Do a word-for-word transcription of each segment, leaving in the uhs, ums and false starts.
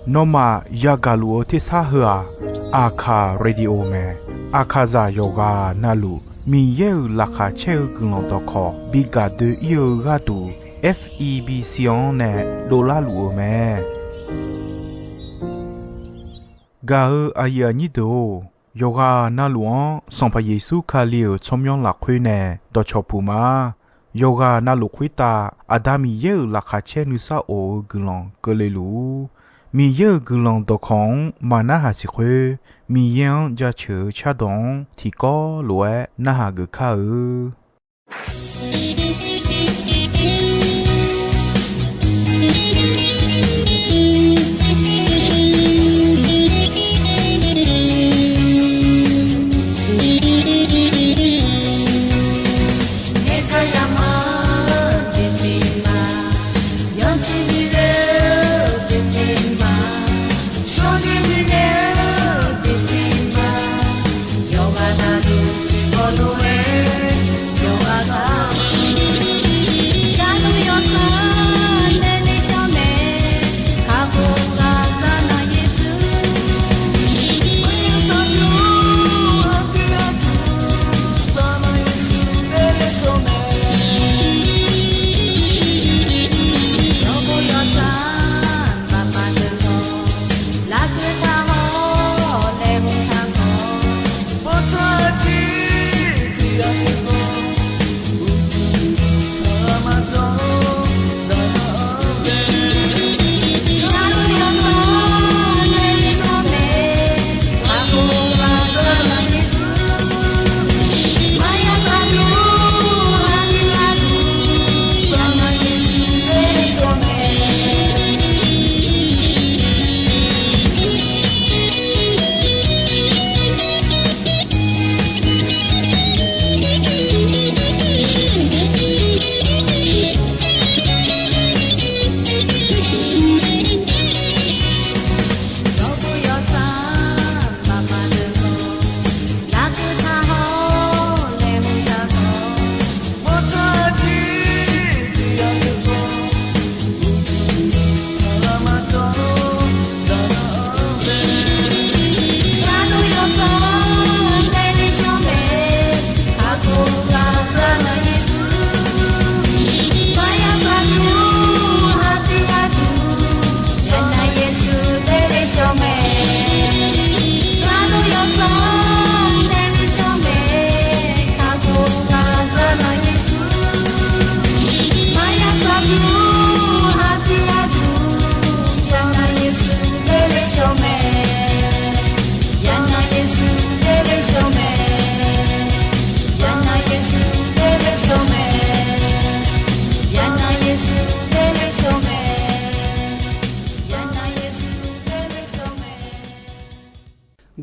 Nawmaf yagaq luf-eu tersar heu-aq, Aqkaq Radio mae. Aqkaqzaq yawqghaq navluf Miqyaer-euq laqkhaq caer-eu guiqlanq dawqkawq bi gaq doe-ir-eu gharduq, F E B C-anr nae dovlar luf-eu mae. Gaq-eu aqyuif aqnyir deuq-or, yawqghaq navluf-anr Sanqpaq Yeqsur Kali-euq tsawrmyanr lafkhoer nae dawqcawq puq ma. Yawqghaq navluf khoertav Aqda Miqyaer-euq laqkhaq caer nuisar of-eu guiqlanq keuvle luf-ur. Miqyaer-euq guiqlanq dawqkawq-anr maqnarhaq siq khoer, Miqyaer-anr jaceuq-eu cardawq-anr tiqkawv lof-aer narhaq geuf kar-eu.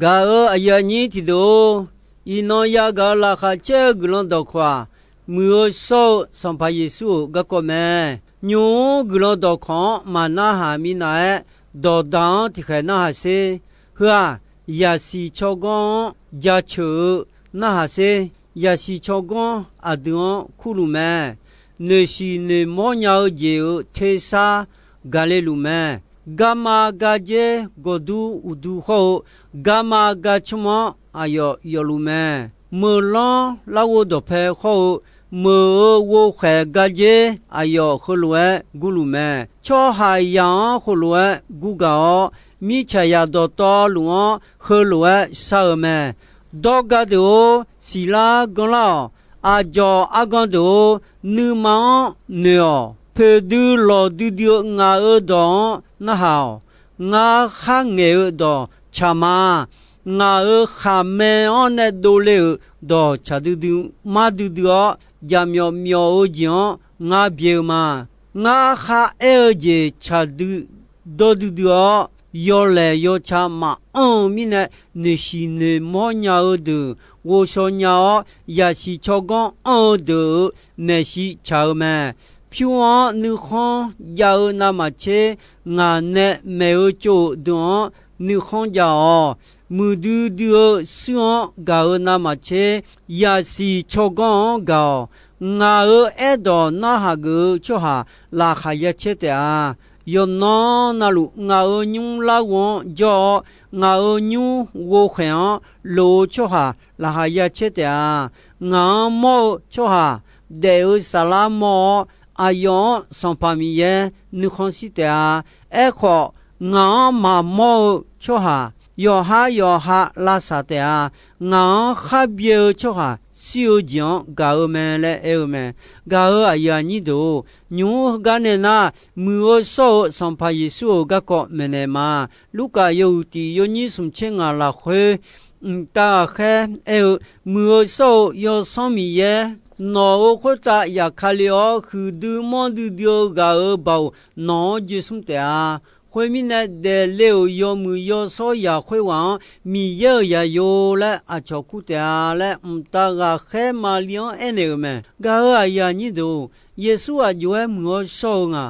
Gaq-euq aqyuif aqnyir tiqdeuq-or, iqnan yagaq-eu laqkhaq caer-eu guiqlanq dawqkawq-aq, muiq-eu shawr-eu Sanqpaq Yeqsur-euq garkawv mae. Nymq-mr guiqlanq dawqkawq-anr maqnarhaq minav-aer, dawqdaq-anr tiqkhaeq narhaq sher. Heu-aq, yaqsiq tsawrganr-anr jaceuq-eu narhaq sher. Yaqsiq tsawrganr aqdui-anr kurluf mae. Noeqshiq noeqmawr nya-eu jeq-euq tersar gaqle luf mae. Garma gardzer gawqdur uqdu hawr-eu, garma garcmr-anr aqyawf yawfluf mae. Meuqlanr larghov dawqpae hawr-eu, meuq-euq ghovkhaeq gardzer aqyawf heulof-aer gurluf mae. Tsawrhaqzaq-anr heulof-aer gurgaq-awr, mirtsaqzaq dawqtawvluf-anr heulof-aer shar-eu mae. Dawrga deuq-or, siqlar ganrlar-awq. Aqdzawq argan deuq-or, nuima-anr noeq-awq. Poeqdui lawqdui dui-eu ngaq-euq dawq-anr narhaq-awq. Ngar kharngaeq-eu dawq tsaq ma. Ngaq-euq khaqmae-anr nae dovle-euq dawq tsaq duidui mar duidui-awr, jaqmyawf myawf-eu jeq-anr ngar byae-eu ma. Ngar kharaer-eu jeq tsaq dui dawr duidui-awr, yawlaeq yawca maqanr-eu mirnae, noeqshiq noeqmawr nya-eu deuq ghovshaw nya-awr, yaqsiq tsawrganr anr-eu deuq-euq maeqshi tsaq-eu mae. Pyur-anr nuikhanr jav-eu navmaqtser, ngaq nae maeq-eu tsov-euq deuq-anr nuikhanr jav-awq. Muiqdui dui-eu suir-anr gaq-eu navmaqtser, yaqsiq tsawrganr-anr gaq-awq. Ngaq-euq aerdawq narhaq geuf-eu tsawrhaq laqkhaq ya caer taef-a. Yawqnan navluf ngaq-euq nymr larghov-anr jawr-awr, ngaq-euq nymr ghovkhaeq-anr loq-eu tsawrhaq laqkhaq ya caer taef-a. Ngaq-anr mawr-eu tsawrhaq daef-eu saflar mawr-awr, aqyawf-anr Sanqpaq Miqyaer nuikhanr shir taef-a. Aerkhawf, ngaq-anr maqmawr-eu tsawrhaq yawqhar yawqha lavsaq taef-a. Ngaq-anr khar byae-eu tsawrhaq shir-eu jeq-anr gaq-eu mae laer aer-eu mae. Gaq-euq aqyuif aqnyir deuq-or, nymq-mr heugar nae nar, Muiq-eu shawr-eu Sanqpaq Yeqsur-euq garkawv maeqnaeq ma. Lurkaf yawhuiq tiq yawnyir smq tser ngaq lafkhoer, mqtav ghaqkhaer aer-eu, Muiq-eu shawr-eu Yawsanr Miqyaer, nawq-euq khoertav yaf ka le-awr, huiqdui manrdui dui-eu ghaq-euq baoq nawq-anr joe smr taef-a. Khoermirnae, daefle-euq yawmuiq yawshawr yaq khoerghaq-anr Miqyaer-euq zaqyo laer aqcawq kur taef-a laer, mqtav ghaqkhaer Maqli-anr aernaeq-euq mae. Gaq-euq aqyuif aqnyir deuq-or, Yeqsur aqjox-aer muiq-awr shawr-eu nga.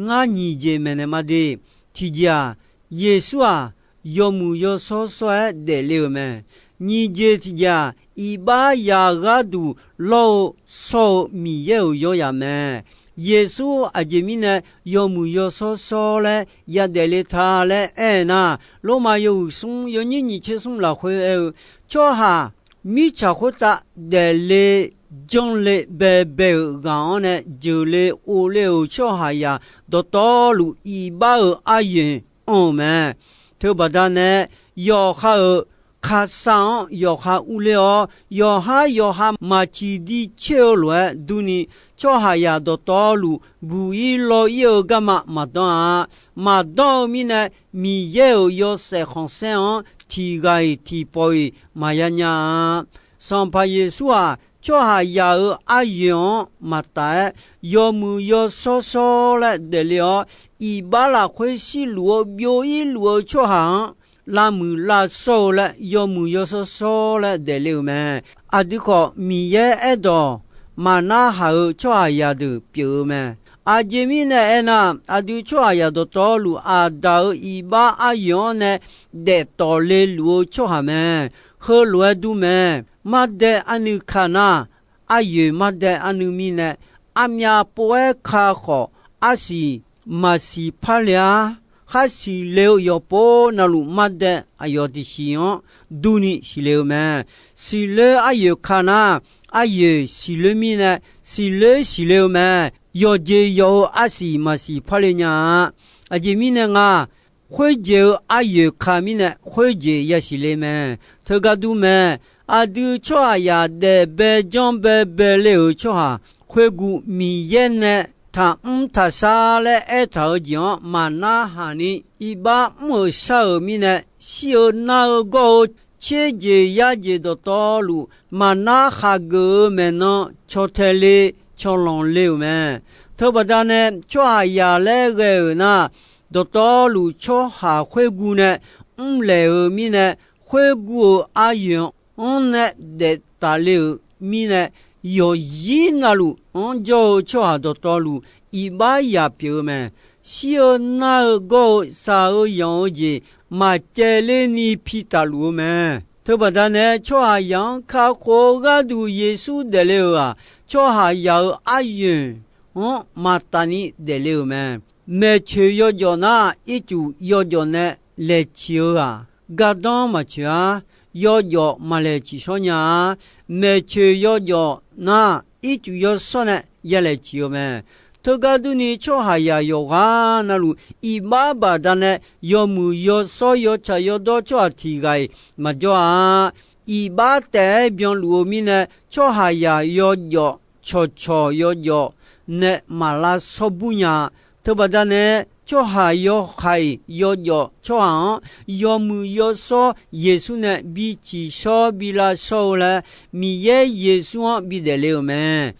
Ngar nyiq jeq maeqnaeq ma de. Tiqjeq-aq, Yeqsur-aq, yawmuiq yawshawr shawr-aer daefle-euq mae. Nyiq jeq tiqjeq-aq, iqbax yaq gharduq lawr-eu shawr-eu Miqyaer-euq yawr yaf mae. Yeqsur aqjeq mirnae yawmuiq yawshawr shawr laer yadaef le ta laer aer nar, Lormav yawhuiq smr yawnyir nyiq tser smr lafkhoer aer-eu, tsawrhaq mirtsaq khoertav daefle janrle baebae-euq ghaq-anr nae jeuqle ovle-euq tsawrhaqzaq dawqtawvluf iqbax-euq aryoeq anr-euq mae. Teubaqda nae yawqha-euq khaqsaq-anr yawqha urler-awr, yawqhar yawqha maqciq di coer-eu lof-aer durni, tsawrhaqzaq dawqtawvluf buq-ir law-ir-eu garma maqdanr-a. Maqdanr-eu mirnae, Miqyaer-euq yawshaef khanqsaer-anr tiq ghaq-iq tiq pawf-iq maqya nya-a. Sanqpaq Yeqsur-aq, tsawrhaqzaq-euq aryoeq-anr maqtaf-aer, yawmuiq yawshawr shawr laer daefle-awr, iqbax lafkhoer shirluf-eu byov-ir luf-eu tsawrhaq-anr lavmuiq lavshawr-eu laer yawmuiq yawshawr shawr laer daefle-euq mae. Aqdui khawf, Miqyaer aerdawq maqnarhaq-euq tsawrhaqzaq deuq pyeuf-eu mae. Aqjeq mirnae aernar, aqdui tsawrhaqzaq dawqtawvluf Aqdaq-euq iqbax aryoeq-anr nae daef tawf le luf-eu tsawrhaq mae. Heulof-aer dur mae. Mardae arnuiv ka nar, aryoeq mardae arnuiv mirnae, armyav pov-aer ka khawf, arsiq maqsiq parle-ar. Khar siqle-eu yawqpov navluf mardae aqyawf tiqsiq-anr durni siqle-eu mae. Siqler aryoeq ka nar, aryoeq siqler mirnae, siqler siqle-eu mae. Yawqjeq yawq-eu arsiq maqsiq parle nya-a. Aqjeq mirnae nga, khoerjeq-eu aryoeq ka mirnae, khoerjeq yasiq le mae. Teugar dur mae. Aqdui tsawrhaqzaq daef bae janr bae bae le-euq tsawrhaq khoerguv Miqyaer nae taqmr taqshar laer aertaq-euq jeq-anr maqnarhaq ni, iqbax mr-euq shar-euq mirnae, shir-eu nar-eu gawr-eu tserjeq yarjeq dawqtawvluf maqnar khaqgeuf-eu maeqnan caw tae le, caw lanq le-euq mae. Teubaqda nae tsawrhaqzaq laer ghae-euq nar, dawqtawvluf tsawrhaq khoerguv nae mrlaeq-euq mirnae, khoerguv-euq aryoeq-anr nae daef tafle-euq mirnae, yawqzir navluf-anr jawr-eu tsawrhaq dawqtawvluf iqbax yaq pyeuf-eu mae. Shir-eu nar-eu gawr-eu shaq-eu yanq-eu jeq maqcaevler ni pi tafluf-eu mae. Teubaqda nae tsawrhaqzaq-anr kakhof-eu gharduq Yeqsur daefle-euq-aq, tsawrhaqzaq-euq aryoeq-anr maqtaf ni daefle-euq mae. Maeqtsoeq yawjawf nar, ircuf yawjawf nae laeqciq-eu-aq, gardanr maqtsoeq-ar. Yawjawf maqlaeq ciqshawr nya-a. Maeqtsoeq yawjawf nar, ircuf yawshawr nae ya laeq ciq-eu mae. Teugar durni, tsawrhaqzaq yawqghaq navluf iqbax baqdanae yawmuiq yawshawr yawtsaq yawdawr tsawrhaq tiq ghaq-iq maqjawr-a. Iqbax taef-aer byanluf-eu mirnae, tsawrhaqzaq yawjawf cawqcawq yawjawf nae maq lavshawr bur nya-a. Teubaqda nae, tsawrhaq yawhaiq yawjawf tsawrhaq-anr yawmuiq yawshawr Yeqsur nae bi ciqshawr bi lavshawr-eu laer, Miqyaer Yeqsur-anr bidaef le-euq mae.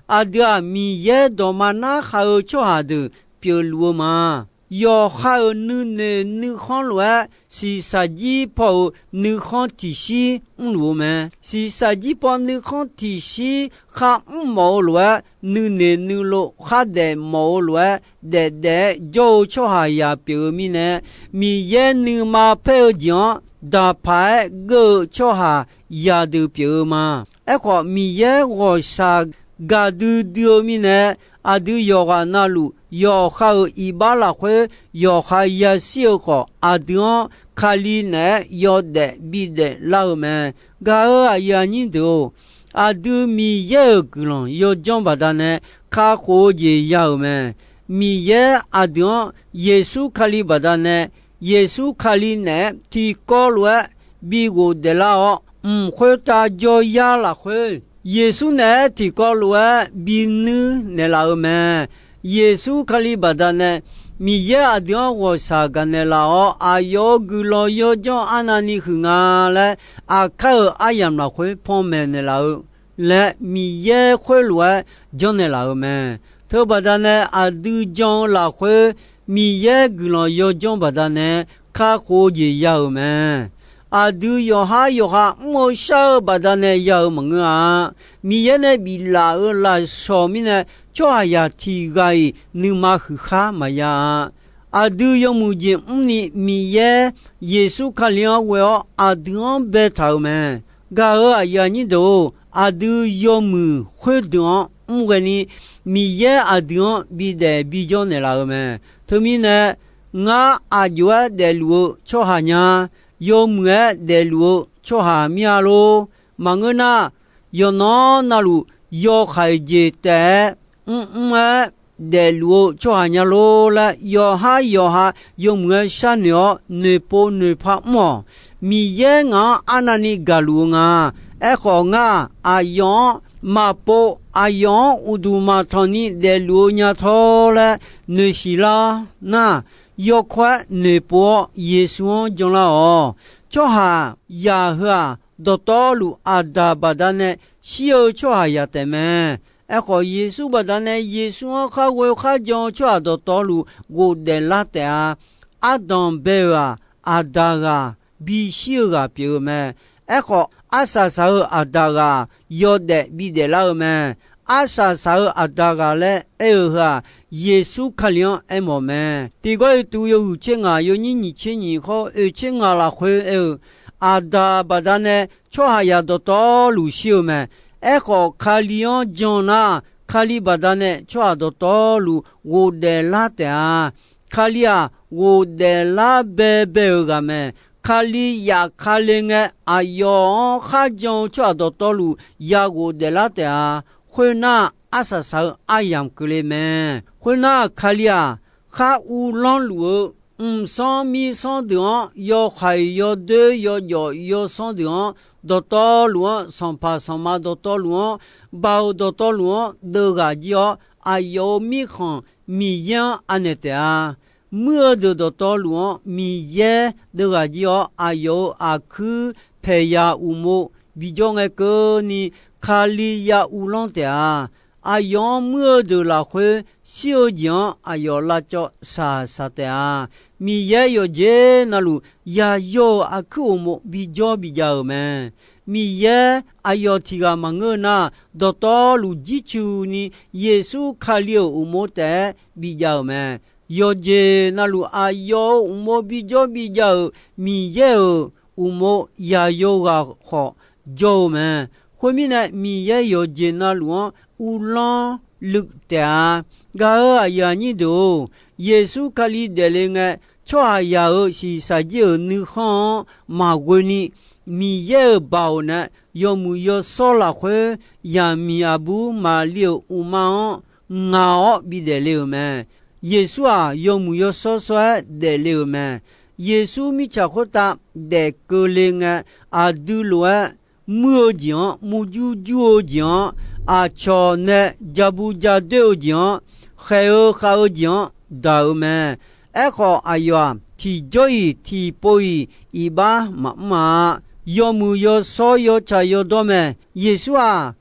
Aqdui-aq, Miqyaer dawqma narhaq-eu tsawrhaq deuq pyeufluf-eu ma. Yawqha-euq nuinoeq nuikhanr lof-aer, shiqshaq jir paw-euq nuikhanr tiqshir mrluf-eu mae. Shiqshaq jir paw nuikhanr tiqshir kharmr mawf-eu lof-aer, nuinoeq nuilov khardaef mawf-eu lof-aer, daefdaef-aer jawr-eu tsawrhaqzaq pyeuf-eu mirnae, Miqyaer nuima paer-eu jeq-anr daqpaq-aer geur-eu tsawrhaqzaq deuq pyeuf-eu ma. Aerkhawf, Miqyaer ghawqshaq gaqdui dui-eu mirnae, aqdui yawqghaq navluf yawqha-euq iqbax lafkhoer yawqha yashir-eu khawf, aqdui-anr Kali naeq-aer yawdaef bidaef lar-eu mae. Gaq-euq aqyuif aqnyir deuq-or, aqdui Miqyaer-euq guiqlanq yawdzanr baqdanae kakhof-eu jeq ya-euq mae. Miqyaer aqdui-anr Yeqsur Kali baqdanae, Yeqsur Kali naeq-aer tiqkawv lof-aer bi ghofdaef lar-awr, mq khoertav jawryar lafkhoer Yeqsur naeq-aer tiqkawv lof-aer binuir naeqlaf-eu mae. Yeqsur Kali baqdanae Miqyaer aqdui-anr ghawqshaq gaqnaeq laf-awr, aqyawf-euq guiqlanq yawdzanr arnavni huiq nga laer, aqkar-euq aryamq lafkhoer panmaeq naeqlaf-eu laer Miqyaer khoerlof-aer janrnaeq laf-eu mae. Teubaqdanae aqdui jan-eu lafkhoer Miqyaer guiqlanq yawdzanr baqdanae kakhof-eu jeq ya-euq mae. Aqdui yawqhar yawqha mr-eu shar-eu baqdanae ya-euq maqngeur-a. Miqyaer nae biflaf-euq lafshawq mirnae, tsawrhaqzaq tiq ghaq-iq nuima huiqkhar maqya-a. Aqdui yawmuiq jeq mrni Miqyaer Yeqsur Kali-anr ghoe-awr aqdui-anr baetaq-euq mae. Gaq-euq aqyuif aqnyir deuq-or, aqdui yawmuiq khoerdeuq-anr mrghae ni Miqyaer aqdui-anr bidaef bijawr naeqlaf-eu mae. Teumirnae, ngar aqjox-aer daefluf-eu tsawrhaq nya, yawmuiq-aer daefluf-eu tsawrhaq mir-a lor. Maqngeur nar, yawqnan navluf yawkhaeq jeq taef-aer mrmr-aer daefluf-eu tsawrhaq nya lor laer, yawqhar yawqha yawmuiq-aer sharnoeq-awr noeqpov noeqpar mr-awq. Miqyaer ngaq-anr arnavni gaqluf-eu nga. Aerkhawf, ngar-aq, aqyawf-anr maqpov, aqyawf-anr uqduq maqtanq ni daefluf-eu nya tawr laer noeqsiq lar nar, yawkawr-aer noeqpov-awr Yeqsur-anr janlar-awq. Tsawrhaqzaq heu-aq, dawqtawvluf Aqdaq baqdanae shir-eu tsawrhaqzaq taef mae. Aerkhawf, Yeqsur baqdanae Yeqsur-anr kharghoe kharjan-eu tsawrhaq dawqtawvluf ghofdaef lar taef-a. Ardanq bae-euq-aq, Aqdaq ghaq bishir-eu ghaq pyeuf-eu mae. Aerkhawf, arsaq saq-eu Aqdaq ghaq yawdaef bidaef lar-eu mae. Arsaq saq-eu Aqdaq ghaq laer aer-eu heu-aq, Yeqsur Kali-anr aermawf mae. Tiqgawr-iq tuv yawhuiq tser ngaq, yawnyir nyiq tser nyiq hawr-eu oeq tser ngaq lafkhoer aer-eu, Aqdaq baqdanae tsawrhaqzaq dawqtawvluf shir-eu mae. Aerkhawf, Kali-anr jan nar, Kali baqdanae tsawrhaq dawqtawvluf ghofdaef lar taef-a. Kali-aq, ghofdaef lar baebae-euq ghaq mae. Kali yaf Kali ngae, aqyawf-anr kharjan-eu tsawrhaq dawqtawvluf ya ghofdaef lar taef-a. Khoernar, arsaq saq-eu aryamq keuvle mae. Khoernar, Kali-aq, khar uvlanr luf-eu mqsanr mirsanr deuq-anr, yawkhaeq yawdoer yawjawf yawsanr deuq-anr, dawqtawvluf-anr, sanqpaq sanqma dawqtawvluf-anr, baoq dawqtawvluf-anr deuv ghaq jir-awr, aqyawf-euq mirkhanq Miqyaer-anr anaeq taef-a. Muir-eu deuq dawqtawvluf-anr Miqyaer deuv ghaq jir-awr, aqyawf-euq aqkuir paeqya uqmov bijawr ngae keuvni, Kali ya uvlanr taef-a. Aqyawf-anr muir-eu deuq lafkhoer shir-eu jeq-anr aqyawf lavcawv shaqshaq taef-a. Miqyaer yawqjeq navluf yayaw-euq aqkuir uqmov bijawr bijav-euq mae. Miqyaer aqyawf tiq ghaq maqngeur nar, dawqtawvluf jircuf ni Yeqsur Kali-euq uqmov taef-aer bijav-euq mae. Yawqjeq navluf aqyawf-euq uqmov bijawr bijav-euq Miqyaer-euq uqmov yayaw ghaq khawf jawr-eu mae. Khoermirnae, Miqyaer yawqjeq navluf-anr uvlanr luiv taef-a. Gaq-euq aqyuif aqnyir deuq-or, Yeqsur Kali daefle ngae, tsawrhaqzaq-euq shiqshaq jir-euq nuikhanr-anr maqghoe ni, Miqyaer-euq baoq nae yawmuiq yawshawr lafkhoer, yaqmiq aqbur Maqli-euq uqma-anr ngaq-awr bidaef le-euq mae. Yeqsur-aq, yawmuiq yawshawr shawr-aer daefle-euq mae. Yeqsur mirtsaq khoertav daef keuvle ngae, aqdui lof-aer muir-eu jeq-anr, murjur jur-eu jeq-anr, aqcawq nae ja bu ja doer-eu jeq-anr, khaeq-eu khav-eu jeq-anr daq-euq mae. Aerkhawf, aqyawf-aq, tiqjawr-iq tiqpov-iq iqbax maqmr-a. Yawmuiq yawshawr yawtsaq yawdawr mae. Yeqsur-aq,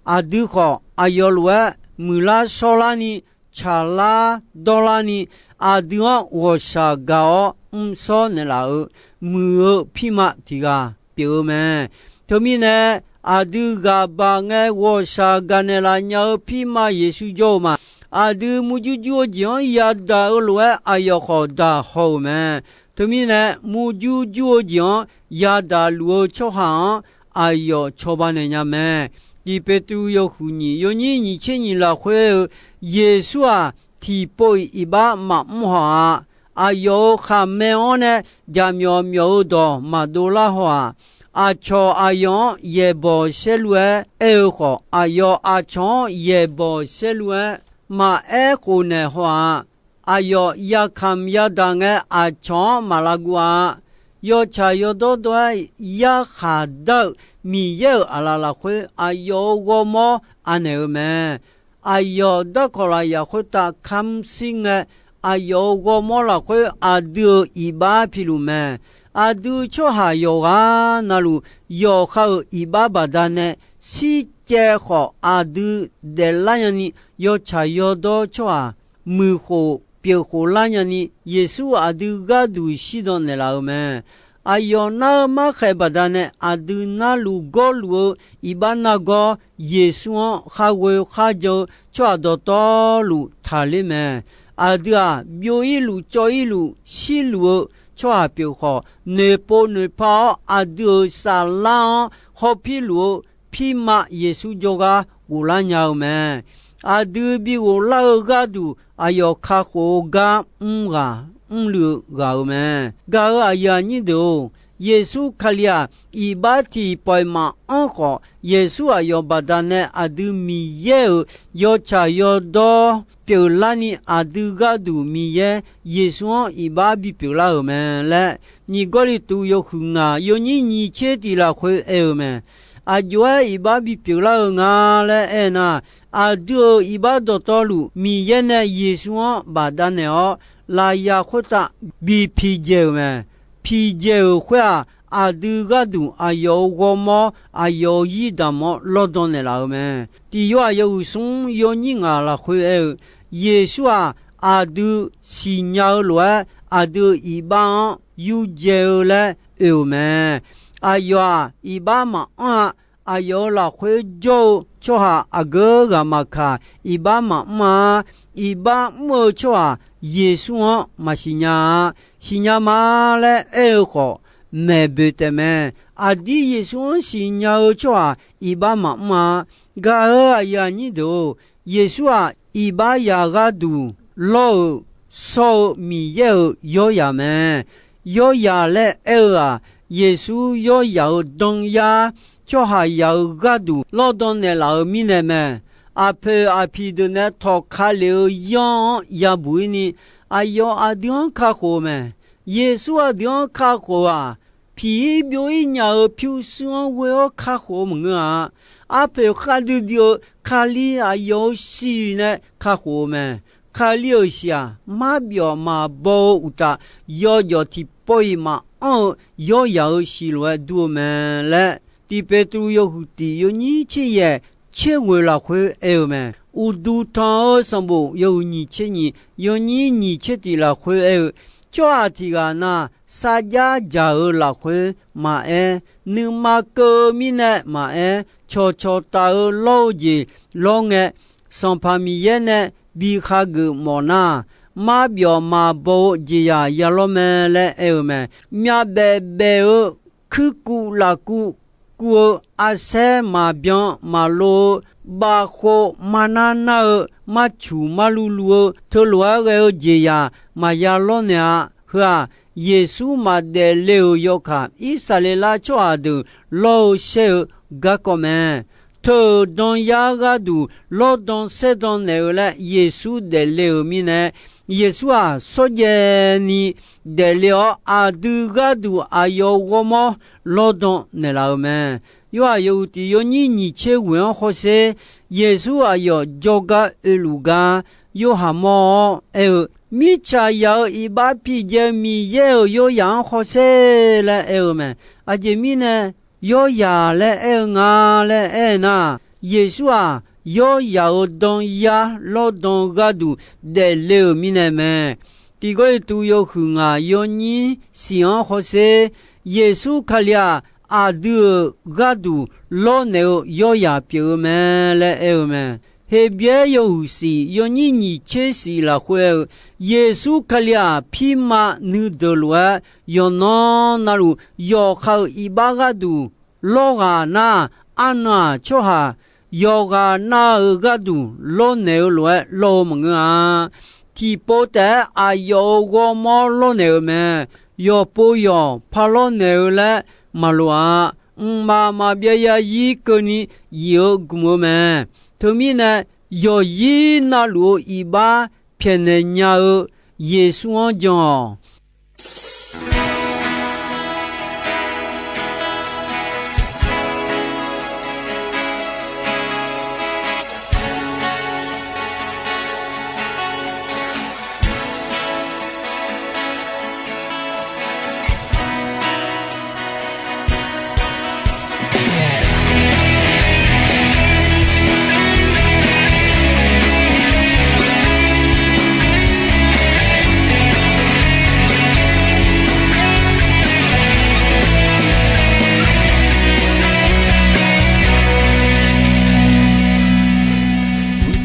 aqdui khawf aqyawf lof-aer muiqlar shawrlarni, tsaqlar dawrlarni, aqdui-anr ghawqshaq gaq-awr mrshawr naeqlaf-euq muiq-eu pirma tiq ghaq pyeuf-eu mae. Teumirnae, aqdui ghaqbaq ngae ghawqshaq gaqnaeq laf nya-eu pirma Yeqsur jawr-eu ma. Aqdui murjur jur-eu jeq-anr yadaq-eu lof-aer aqyawf khawf daq haw-euq mae. Teumirnae, murjur jur-eu jeq-anr yadaq luf-eu tsawrhaq-anr aqyawf cawba naeq nya mae. Tiq Peqtruv yawhuiq nyiq yawnyir nyiq tser nyiq lafkhoer-eu, Yeqsur-aq, tiqpov-iq iqbax maqmr haw-a. Aqyawf-euq khaqmae-anr nae jaqmyawf myawf-eu dawq maqdov lar haw-aq, aqcawq aqyawf-anr yaeqbawq saerlu-aer aer-eu khawf, aqyawf aqcawq-anr yaeqbawq saerlu-aer maqaer khofnaeq haw-aq. Aqyawf yakamq yadaq ngae, aqcawq-anr maqlav guv-a. Yawtsaq yawdawr dawr-aer yarkhaq dar-euq Miqyaer-euq aqlaf lafkhoer, aqyawf-euq ghawrmawr anaeq-eu mae. Aqyawf darkawq lafyaq khoertav kamr shir ngae, aqyawf-euq ghawrmawr lafkhoer aqdui-euq iqbax piluf mae. Aqdui tsawrhaq yawqghaq navluf yawqha-euq iqbax baqdanae shircaev khawf, aqdui daeflar nyani, yawtsaq yawdawr tsawrhaq muiqkhof pyeufkhof lar nyani, Yeqsur aqdui gharduq shirdan naeqlaf-euq mae. Aqyawf nar-eu markhaeq baqdanae aqdui narluf gawrluf-eu iqbax nargawr, Yeqsur-anr khar ghoe khar jan-eu tsawrhaq dawqtawvluf taqler mae. Aqdui-aq, byov-ir luf cawv-ir luf shirluf-eu tsawrhaq pyeuf khawf, noeqpov noeqpa-awr aqdui-euq saflar-anr hawpir luf-eu pirma Yeqsur jawrgar ghoflar nya-eu mae. Aqdui bi ghoflar-eu gharduq, aqyawf kakhof-eu gar mr ghaq mrluiv-eu ghaq-euq mae. Gaq-euq aqyuif aqnyir deuq-or, Yeqsur Kali-aq, iqbax tiqpawf-iq maqanr khawf, Yeqsur aqyawf baqdanae aqdui Miqyaer-euq yawtsaq yawdawr pyeuflarni, aqdui gharduq Miqyaer Yeqsur-anr iqbax bipyeuf lar-euq mae laer, nyiq Gawrliqtu yawhuiq ngaq yawnyir nyiq tser tiq lafkhoer aer-eu mae. Aqjox-aer iqbax bipyeuf lar-eu nga laer aernar, aqdui-euq iqbax dawqtawvluf Miqyaer nae Yeqsur-anr bafdav naeq-awr, lafyaq khoertav bi piqdzaeq-euq mae. Piqdzaeq-euq khoer-aq, aqdui gharduq aqyawf-euq ghawrmawr, aqyawf-euq zir damq-awr lawrdan naeqlaf-euq mae. Tiq Yorhaq yawhuiq smr yawnyir ngaq lafkhoer aer-eu, Yeqsur-aq, aqdui siqnya-eu lof-aer aqdui-euq iqbax-anr yurdzae-eu laer oe-euq mae. Aqyawf-aq, iqbax maqanr-a. Aqyawf-euq lafkhoer jawr-eu tsawrhaq aqgeu ghaq maqkaq, iqbax maqmr-a. Iqbax mr-eu tsawrhaq Yeqsur-anr maqsiq nya-a. Siqnya ma laer aer-eu khawf, maeq boeq taef mae. Aqdir Yeqsur-anr siqnya-eu tsawrhaq iqbax maqmr-a. Gaq-euq aqyuif aqnyir deuq-or, Yeqsur-aq, iqbax yaq gharduq lawr-euq shawr-eu Miqyaer-euq yawryaq mae. Yawryaq laer aer-eu-aq, Yeqsur yawryaq-euq danyar tsawrhaqzaq-euq gharduq lawrdan naeqlaf-euq mirnae mae. Aqpoeq aqpiq deuq nae tawq ka lef-eu yanr-anr yabuq-ir ni, aqyawf aqdui-anr kakhof-eu mae. Yeqsur aqdui-anr kakhof-aq, piq-ir byov-ir nya-eu pyurshuir-anr ghoe-awr kakhof-eu maqngeur-a. Arpoeq khavdui dui-eu Kali aqyawf-euq siq nae kakhof-eu mae. Kali-euq siq-aq, marbyawf maqbaw-eu uqtaf, yawjawf tiqpov-iq maqanr-eu yawryaq-euq siq lof-aer dur-eu mae laer, Tiq Peqtruv yawhuiq tiq yawnyir tser yaeq tser ghoeq lafkhoer aer-eu mae. Uqduq tanq-eu sanqbof yawhuiq nyiq tser nyiq yawnyir nyiq tser tiq lafkhoer aer-eu, tsawrhaq tiq ghaq na, sarjax dzaq-eu lafkhoer maqaer, nuima keuv-eu mirnae maqaer, cawqcawq taf-eu lawr-eu jeq lawr ngae, Sanqpaq Miqyaer nae bi hageuf mawf nar, marbyawf maqbaw-eu jeqzaq ya lawr mae laer aer-eu mae. Myavbaef baef-eu kuirkuv lafkuv kuv-eu, arsaer maqbyan maqlov-eu, bavkhov marnar nar-eu, marcuq marluv luv-eu, teulof-aer ghae-eu jeqzaq maqya lawrnaeq-a. Heu-aq, Yeqsur maqdaef le-euq yawkaq, Irsaqleqlav tsawrhaq deuq lawr-eu saer-eu garkawv mae. Teu-euq danyar gharduq lawrdan saerdan naeq-eu laer Yeqsur daefle-euq mirnae, Yeqsur-aq, shawrjaev ni daefle-awr, aqdui gharduq aqyawf ghawrmawr lawrdan naeqlaf-euq mae. Yorhaq yawhuiq tiq yawnyir nyiq tser ghoeq-anr hawsher, Yeqsur aqyawf jawrgar oeluf gar Yorhaq mawr-awr aer-eu, Mirtsaq yaq-euq iqbax piqdzae-eu Miqyaer-euq yawryaq-anr hawsher laer aer-eu mae. Aqjeq mirnae yawryaq laer aer-eu nga laer aer nar, Yeqsur-aq, yawryaq-euq danyar lawrdan gharduq daefle-euq mirnae mae. Tiq Gawrliqtu yawhuiq ngaq yawnyir siq-anr hawsher, Yeqsur Kali-aq, aqdui-euq gharduq lawrnaeq-eu yawryaq pyeuf-eu mae laer aer-eu mae. Heqbyaer yawhuiq siq yawnyir nyiq tser siq lafkhoer aer-eu, Yeqsur Kali-aq, pirma nuideuq lof-aer yawqnan navluf yawqha-euq iqbax gharduq lawr ghaq nar, arnan-aq tsawrhaq yawqghaq nav-euq gharduq lawrnaeq-eu lof-aer lawr-eu maqngeur-a. tiqpov taef-aer aqyawf-euq ghawrmawr lawrnaeq-euq mae. Yawqpov yawq par lawrnaeq-eu laer maqloq-a. Mqmaq maqbyav zarzir keuvni zif-eu gmq-eu mae. Teumirnae, yawqzir navluf-eu iqbax pyaeqnaeq nya-eu Yeqsur-anr jan-awq.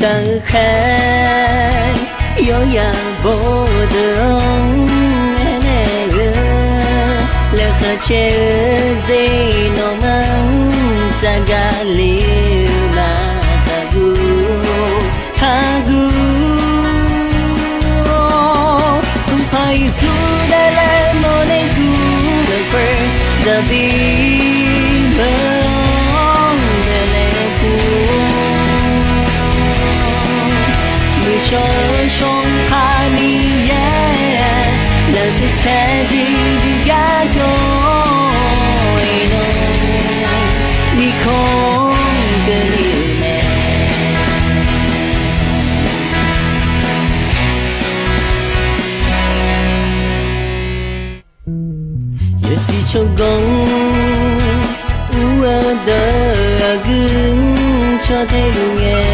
Taqkhaer yawqyaq bawdeuq-anr aernaeq-eu, laeqhmq caer-eu dzer nawq-anr tsaqgaq le-eu ma taqguv, taqguv-awr, Sanqpaq Yeqsur daef laer mawrler guv-eu khoer, Daqbir meuq-anr baeqlaeq guv-awr, muiqshawr-eu Sanqpaq Miqyaer, laeqhmq caer duidui garkawv iqnan mirkhanq keuvle-euq mae. Yawsiq tsawrganr ur-eu deuq aqgeu-anr caw tae-euq ngae,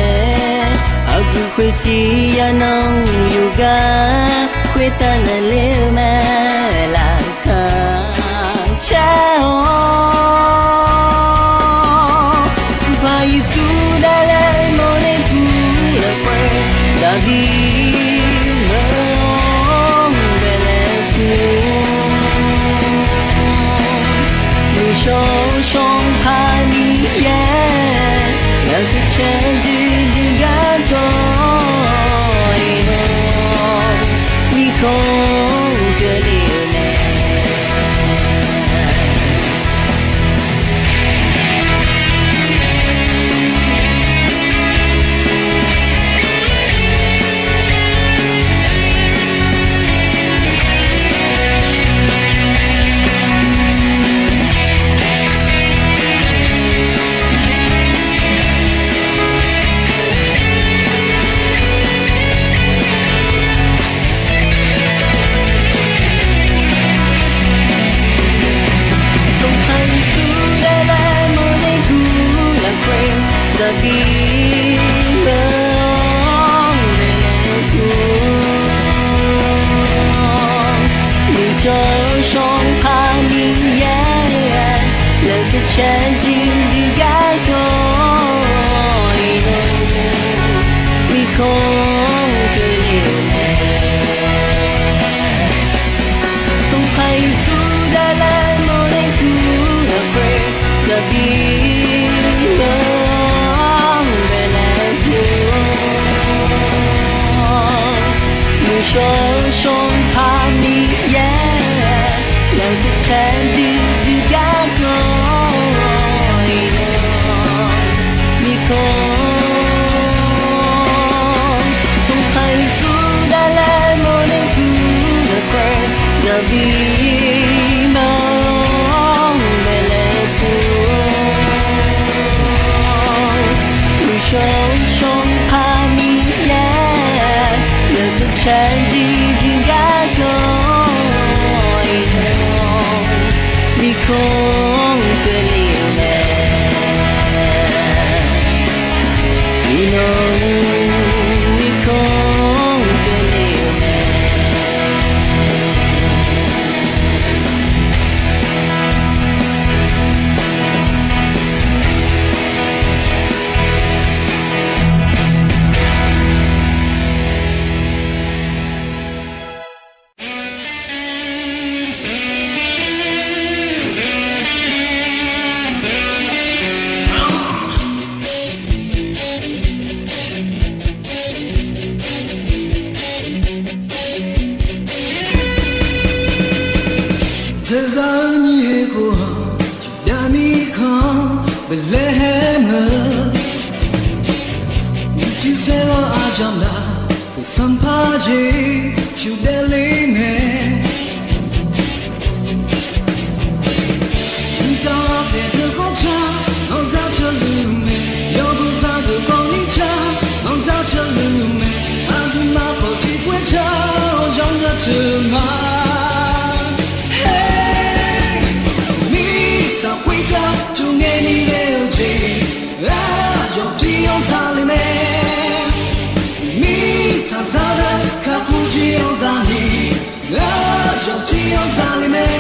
aqgeu khoershir yanan yawqgar khoertav naqler-eu mae. Laqkhaq caer-awr, Sanqpaq Yeqsur daef laer mawrler guv-eu lafkhoer, Daqbir meuq-anr baeqlaeq guv-awr, muiqshawr-eu Sanqpaq Miqyaer, laeqhmq caer duidui garkawv iqnan mirkhanq keuvle-euq mae. Sanqpaq Yeqsur daef laer mawrler guv-eu lafkhoer, Daqbir meuq-anr baeqlaeq guv-awr, muiqshawr-eu Sanqpaq Miqyaer, laeqhmq caer duidui garkawv iqnan mirkhanq keuvle-euq mae. Sanqpaq Yeqsur daef laer mawrler guv-eu lafkhoer, Daqbir meuq-anr baeqlaeq guv-awr, muiqshawr-eu Sanqpaq Miqyaer, laeqhmq caer duidui garkawv iqnan mirkhanq, Sanqpaq Yeqsur daef laer mawrler guv-eu lafkhoer, Daqbir meuq-anr baeqlaeq guv-awr, muiqshawr-eu Sanqpaq Miqyaer, laeqhmq caer duidui garkawv iqnan mirkhanq keuvle-euq mae. Iqnan mirkhanq keuvle-euq mae. Beqlaeqhaeq-eu, Miqcuiv saerlanr aqyamq laf, Sanqpaq Yeqsur daefle mae. Mqtav ghaqkhaeq deuq khawf car, nawq jaceuq luf mae. Yawqbuiq zaqdeuq khawf ni car, nawq jaceuq luf mae. Aqduimaf khawf tiqkawv-aer car, yanr jaceuq ma. Mirtsaq khoertav jawrngae ni ghae-eu jeq, aqyawf pir-anr zale mae. Mirtsaq zaqdeuq kakhof jir-anr zani, aqyawf pir-anr zale mae.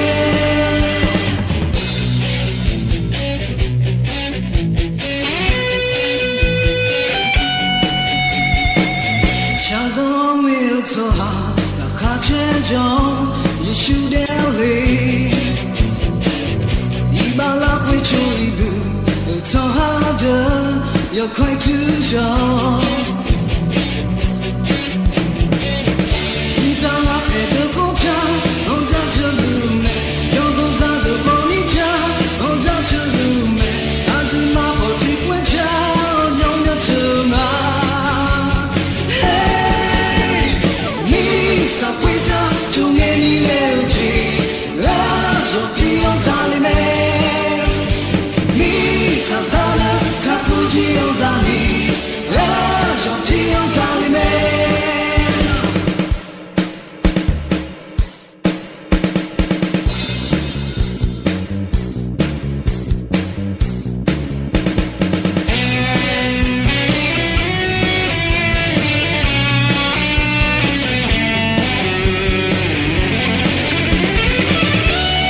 Shaqzanq ngae-eu tsawrhaq laqkhaq caer jawr-anr Yeqsur daefle. Iqbax lafkhoer coq-iq luf-eu tsawrhaq deuq yawkawr-aer tuir jawr. Mqtav ghaqkhaeq deuq khawf car, nawq jaceuq luf mae. Yawqbuiq zaqdeuq khawf ni car, nawq jaceuq luf mae. Aqduimaf khawf tiqkawv-aer car, yanr jaceuq ma. Mirtsaq khoertav jawrngae ni ghae-eu jeq, aqyawf pir-anr zale mae. Mirtsaq zaqdeuq kakhof jir-anr zani, aqyawf pir-anr zale mae.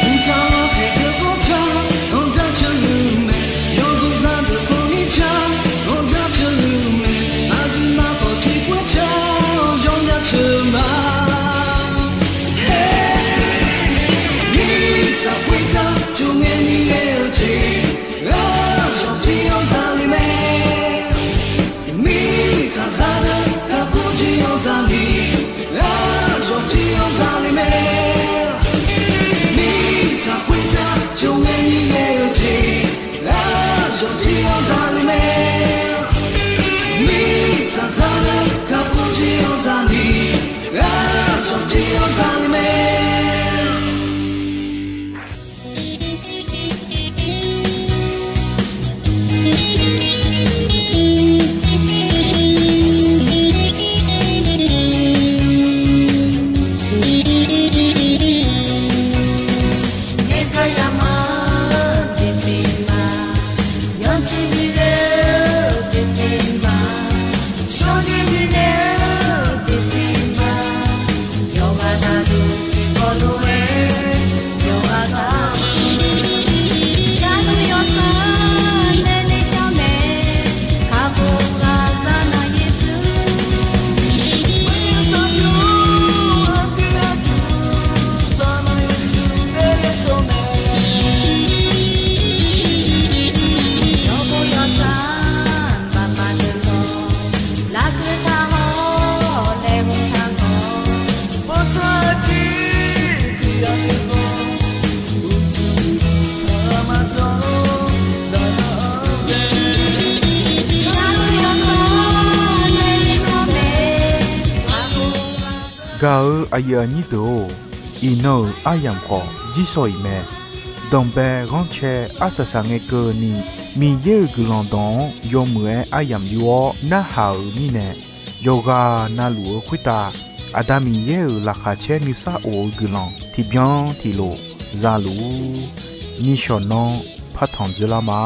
Mqtav ghaqkhaeq deuq khawf car, nawq jaceuq luf mae. Yawqbuiq zaqdeuq khawf ni car, nawq jaceuq luf mae. Aqduimaf khawf tiqkawv-aer car, yanr jaceuq ma. Mirtsaq khoertav jawrngae ni ghae-eu jeq, aqyawf pir-anr zale mae. Mirtsaq zaqdeuq kakhof jir-anr zani, aqyawf pir-anr zale mae. Mirtsaq khoertav jawrngae ni ghae-eu jeq, aqyawf pir-anr zale mae. Mirtsaq zaqdeuq kakhof jir-anr zani, aqyawf pir-anr zale mae. Gaq-eu aqyuif aqnyir deuq-or, iqnan-euq aryamq khawf jirsawq iq mae. Danqbae ghanrcae arsaq saq ngae keuvni, Miqyaer-euq guiqlanq dawq-anr yawmuiq-aer aryamq yur-awr narhaq-euq mirnae, yawqghaq navluf-eu khoertav Aqda Miqyaer-euq laqkhaq caer nuisar of-eu guiqlanq tiqbyan tiqlof zaluf-ur. Nishawq nanr partanq dzeurlar ma.